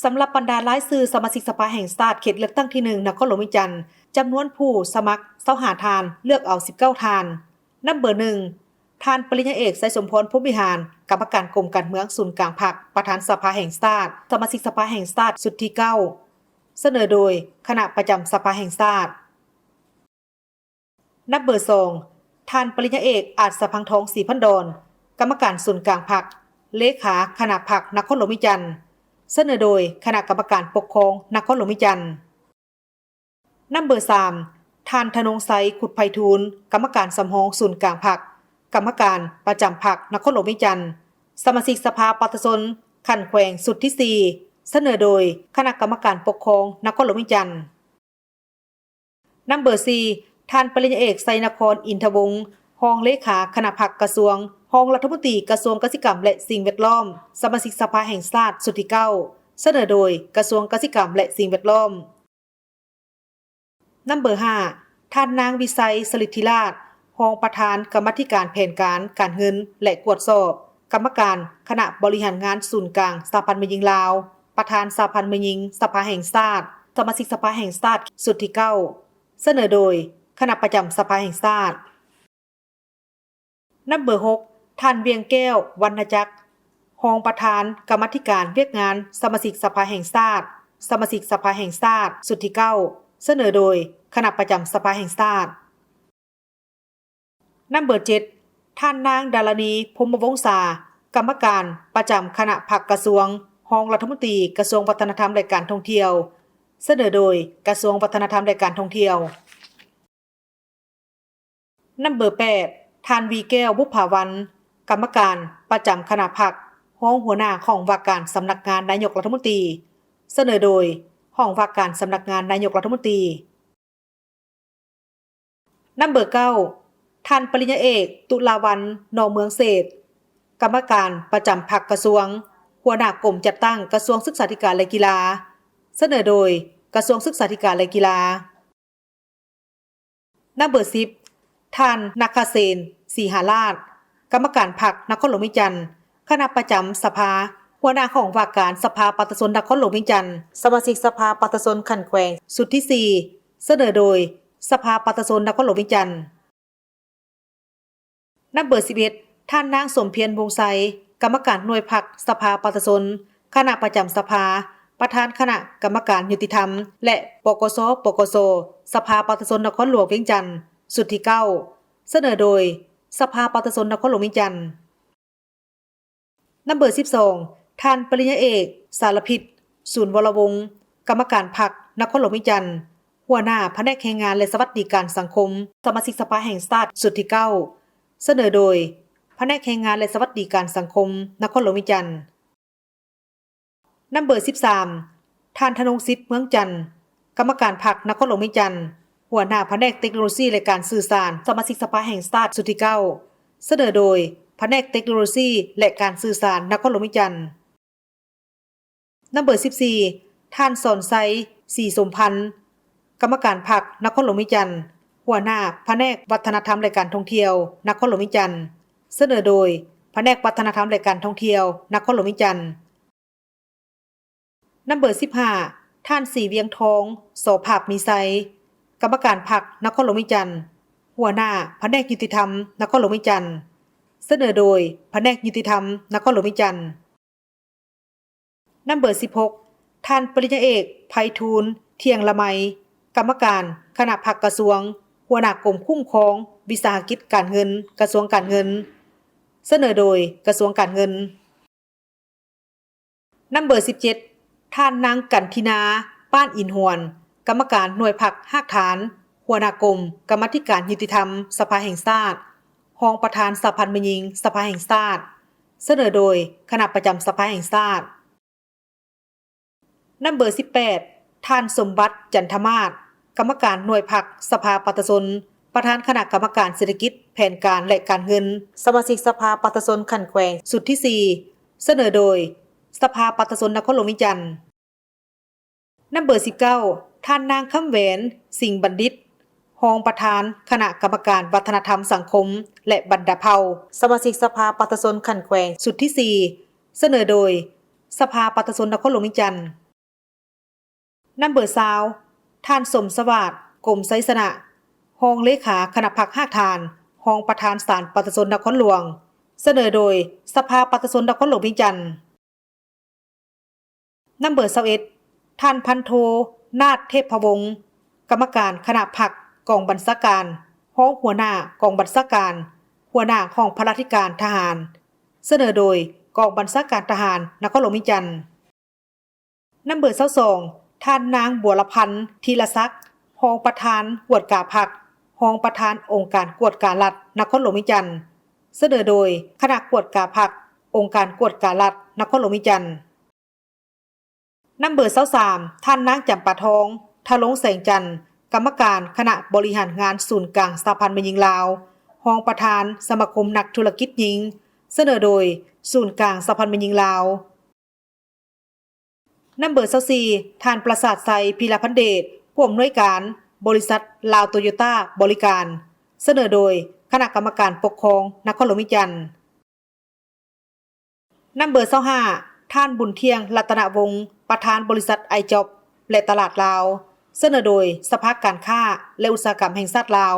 ສຳລັບບັນດາລາຍຊື່ສະມາຊິກສະພາແຫ່ງຊາດເຂດເລືອກຕັ້ງທີໜຶ່ງ ນະຄອນຫຼວງວຽງຈັນ ຈຳນວນຜູ້ສະໝັກຊາວຫ້າທ່ານ, ເລືອກເອົາສິບເກົ້າທ່ານ. ນຳເບີໜຶ່ງ ທ່ານປະລິນຍາເອກ ໄຊສົມພອນ ພົມວິຫານ, ກຳມະການກົມການເມືອງສູນກາງພັກ, ປະທານສະພາແຫ່ງຊາດ, ສະມາຊິກສະພາແຫ່ງຊາດຊຸດທີເກົ້າ ສະເໜີໂດຍຄະນະປະຈຳສະພາແຫ່ງຊາດ. ນຳເບີສອງ ທ່ານປະລິນຍາເອກ ອາດສະພັງທອງ ສີພັນດອນ, ກຳມະການສູນກາງພັກ, ເລຂາຄະນະພັກນະຄອນຫຼວງວຽງຈັນ, ສະເໜີໂດຍຄະນະກຳມະການປົກຄອງນະຄອນຫຼວງວຽງຈັນ. ນຳເບີສາມ ທ່ານທະນົງໄຊ ຄຸດໄພທູນ, ກຳມະການສຳຮອງສູນກາງພັກ, ກຳມະການປະຈຳພັກນະຄອນຫຼວງວຽງຈັນ, ສະມາຊິກສະພາປະຊາຊົນຂັ້ນແຂວງຊຸດທີສີ່ ສະເໜີໂດຍຄະນະກຳມະການປົກຄອງນະຄອນຫຼວງວຽງຈັນ. ນຳເບີສີ່ ທ່ານປະລິນຍາເອກ ໄຊນະຄອນ ອິນທະວົງ, ຮອງເລຂາຄະນະພັກກະຊວງ, ຮອງລັດຖະມົນຕີກະຊວງກະສິກຳ ແລະ ສິ່ງແວດລ້ອມ, ສະມາຊິກສະພາແຫ່ງຊາດຊຸດທີເກົ້າ ສະເໜີໂດຍກະຊວງກະສິກຳ ແລະ ສິ່ງແວດລ້ອມ. ນຳເບີຫ້າ ທ່ານນາງ ວິໄຊ ສະລິດທິລາດ, ຮອງປະທານກຳມາທິການແຜນການການເງິນ ແລະ ກວດສອບ, ກຳມະການຄະນະບໍລິຫານງານສູນກາງສະຫະພັນແມ່ຍິງລາວ, ປະທານສະຫະພັນແມ່ຍິງສະພາແຫ່ງຊາດ, ສະມາຊິກສະພາແຫ່ງຊາດຊຸດທີເກົ້າ ສະເໜີໂດຍຄະນະປະຈຳສະພາແຫ່ງຊາດ. ນຳເບີຫົກ ທ່ານ ວຽງແກ້ວ ວັນນະຈັກ, ຮອງປະທານກຳມາທິການວຽກງານສະມາຊິກສະພາແຫ່ງຊາດ, ສະມາຊິກສະພາແຫ່ງຊາດຊຸດທີເກົ້າ ສະເໜີໂດຍຄະນະປະຈຳສະພາແຫ່ງຊາດ. ນຳເບີເຈັດ ທ່ານນາງ ດາລະນີ ພົມມະວົງສາ, ກຳມະການປະຈຳຄະນະພັກກະຊວງ, ຮອງລັດຖະມົນຕີກະຊວງວັດທະນະທຳ ແລະ ການທ່ອງທ່ຽວ, ສະເໜີໂດຍກະຊວງວັດທະນະທຳ ແລະ ການທ່ອງທ່ຽວ. ນຳເບີແປດ ທ່ານ ວີແກ້ວ ບຸບຜາວັນ, ກຳມະການປະຈຳຄະນະພັກ, ຮອງຫົວໜ້າຫ້ອງວ່າການສຳນັກງານນາຍົກລັດຖະມົນຕີ, ສະເໜີໂດຍຫ້ອງວ່າການສຳນັກງານນາຍົກລັດຖະມົນຕີ. ນຳເບີເກົ້າ ທ່ານປະລິນຍາເອກ ຕຸລາວັນ ໜໍ່ເມືອງເສດ, ກຳມະການປະຈຳພັກກະຊວງ, ຫົວໜ້າກົມຈັດຕັ້ງກະຊວງສຶກສາທິການ ແລະ ກິລາ, ສະເໜີໂດຍກະຊວງສຶກສາທິການ ແລະ ກິລາ. ນຳເບີສິບ ທ່ານ ນາຄະເສນ ສີຫາລາດ, ກຳມະການພັກນະຄອນຫຼວງວຽງຈັນ, ຄະນະປະຈຳສະພາ, ຫົວໜ້າຫ້ອງວ່າການສະພາປະຊາຊົນນະຄອນຫຼວງວຽງຈັນ, ສະມາຊິກສະພາປະຊາຊົນຂັ້ນແຂວງຊຸດທີສີ່ ສະເໜີໂດຍສະພາປະຊາຊົນນະຄອນຫຼວງວຽງຈັນ. ນຳເບີສິບເອັດ ທ່ານນາງ ສົມພຽນ ວົງໄຊ, ກຳມະການໜ່ວຍພັກສະພາປະຊາຊົນ, ຄະນະປະຈຳສະພາ, ປະທານຄະນະກຳມະການຍຸຕິທຳ ແລະ ປກສ ປກສ ສະພາປະຊາຊົນນະຄອນຫຼວງວຽງຈັນ ຊຸດທີເກົ້າ ສະເໜີໂດຍສະພາປະຊາຊົນນະຄອນຫຼວງວຽງຈັນ. ນຳເບີສິບສອງ ທ່ານປະລິນຍາເອກ ສາລະພິດ ສູນວໍລະວົງ, ກຳມະການພັກນະຄອນຫຼວງວຽງຈັນ, ຫົວໜ້າພະແນກແຮງງານ ແລະ ສະຫວັດດີການສັງຄົມ, ສະມາຊິກສະພາແຫ່ງຊາດຊຸດທີເກົ້າ ສະເໜີໂດຍພະແນກແຮງງານ ແລະ ສະຫວັດດີການສັງຄົມນະຄອນຫຼວງວຽງຈັນ. ນຳເບີສິບສາມ ທ່ານ ທະນົງສິດ ເມືອງຈັນ, ກຳມະການພັກນະຄອນຫຼວງວຽງຈັນ, ຫົວໜ້າພະແນກເຕັກໂນໂລຊີ ແລະ ການສື່ສານ, ສະມາຊິກສະພາແຫ່ງຊາດຊຸດທີເກົ້າ ສະເໜີໂດຍພະແນກເຕັກໂນໂລຊີ ແລະ ການສື່ສານນະຄອນຫຼວງວຽງຈັນ. ນຳເບີສິບສີ່ ທ່ານ ສອນໄຊ ສີສົມພັນ, ກຳມະການພັກນະຄອນຫຼວງວຽງຈັນ, ຫົວໜ້າພະແນກວັດທະນະທຳ ແລະ ການທ່ອງທ່ຽວນະຄອນຫຼວງວຽງຈັນ, ສະເໜີໂດຍພະແນກວັດທະນະທຳ ແລະ ການທ່ອງທ່ຽວນະຄອນຫຼວງວຽງຈັນ. ນຳເບີສິບຫ້າ ທ່ານ ສີວຽງທອງ ສໍພາບມີໄຊ, ກຳມະການພັກນະຄອນຫຼວງວຽງຈັນ, ຫົວໜ້າພະແນກຍຸຕິທຳນະຄອນຫຼວງວຽງຈັນ, ສະເໜີໂດຍພະແນກຍຸຕິທຳນະຄອນຫຼວງວຽງຈັນ. ນຳເບີສິບຫົກ ທ່ານປະລິນຍາເອກ ໄພທູນ ທ່ຽງລະໄມ, ກຳມະການຄະນະພັກກະຊວງ, ຫົວໜ້າກົມຄຸ້ມຄອງວິສາຫະກິດການເງິນ, ກະຊວງການເງິນ, ສະເໜີໂດຍກະຊວງການເງິນ. ນຳເບີສິບເຈັດ ທ່ານນາງ ກັນທິນາ ປ້ານອິນຫວນ, ກຳມະການໜ່ວຍພັກຮາກຖານ, ຫົວໜ້າກົມກຳມາທິການຍຸຕິທຳສະພາແຫ່ງຊາດ, ຮອງປະທານສະຫະພັນແມ່ຍິງສະພາແຫ່ງຊາດ, ສະເໜີໂດຍຄະນະປະຈຳສະພາແຫ່ງຊາດ. ນຳເບີສິບແປດ ທ່ານ ສົມບັດ ຈັນທະມາດ, ກຳມະການໜ່ວຍພັກສະພາປະຊາຊົນ, ປະທານຄະນະກຳມະການເສດຖະກິດ, ແຜນການ ແລະ ການເງິນ, ສະມາຊິກສະພາປະຊາຊົນຂັ້ນແຂວງຊຸດທີສີ່ ສະເໜີໂດຍສະພາປະຊາຊົນນະຄອນຫຼວງວຽງຈັນ. ນຳເບີສິບເກົ້າ ທ່ານນາງ ຄຳແຫວນ ສິງບັນດິດ, ຮອງປະທານຄະນະກຳມະການວັດທະນະທຳສັງຄົມ ແລະ ບັນດາເຜົ່າ, ສະມາຊິກສະພາປະຊາຊົນຂັ້ນແຂວງຊຸດທີສີ່ ສະເໜີໂດຍສະພາປະຊາຊົນນະຄອນຫຼວງວຽງຈັນ. ນຳເບີຊາວ ທ່ານ ສົມສະຫວາດ ກົມໄຊຊະນະ ຮອງເລຂາຄະນະພັກຮາກຖານ ຮອງປະທານສານປະຊາຊົນນະຄອນຫຼວງ ສະເໜີໂດຍສະພາປະຊາຊົນນະຄອນຫຼວງວຽງຈັນ. ນຳເບີຊາວເອັດ ທ່ານ ພັນໂທ ນາດ ເທບພະວົງ ກຳມະການຄະນະພັກກອງບັນຊາການ ຮອງຫົວໜ້າກອງບັນຊາການ ຫົວໜ້າຫ້ອງພະລາທິການທະຫານ ສະເໜີໂດຍກອງບັນຊາການທະຫານນະຄອນຫຼວງວຽງຈັນ. ນຳເບີຊາວສອງ ທ່ານນາງ ບົວລະພັນ ທີລະສັກ ຮອງປະທານກວດກາພັກ ຮອງປະທານອົງການກວດກາລັດນະຄອນຫຼວງວຽງຈັນ ສະເໜີໂດຍຄະນະກວດກາພັກ ອົງການກວດກາລັດນະຄອນຫຼວງວຽງຈັນ. ນຳເບີຊາວສາມ ທ່ານນາງ ຈຳປາທອງ ທະລົງແສງຈັນ ກຳມະການຄະນະບໍລິຫານງານສູນກາງສະຫະພັນແມ່ຍິງລາວ ຮອງປະທານສະມາຄົມນັກທຸລະກິດຍິງ ສະເໜີໂດຍສູນກາງສະຫະພັນແມ່ຍິງລາວ. ນຳເບີຊາວສີ່ ທ່ານ ປະສາດໄຊ ພີລະພັນເດດ ຜູ້ອຳນວຍການບໍລິສັດລາວໂຕໂຍຕ້າບໍລິການ ສະເໜີໂດຍຄະນະກຳມະການປົກຄອງນະຄອນຫຼວງວຽງຈັນ. ນຳເບີຊາວຫ້າ ທ່ານ ບຸນທ່ຽງ ລັດຕະນະວົງ ປະທານບໍລິສັດໄອຈອບ ແລະ ຕະຫຼາດລາວ ສະເໜີໂດຍສະພາການຄ້າ ແລະ ອຸດສາຫະກຳແຫ່ງຊາດລາວ.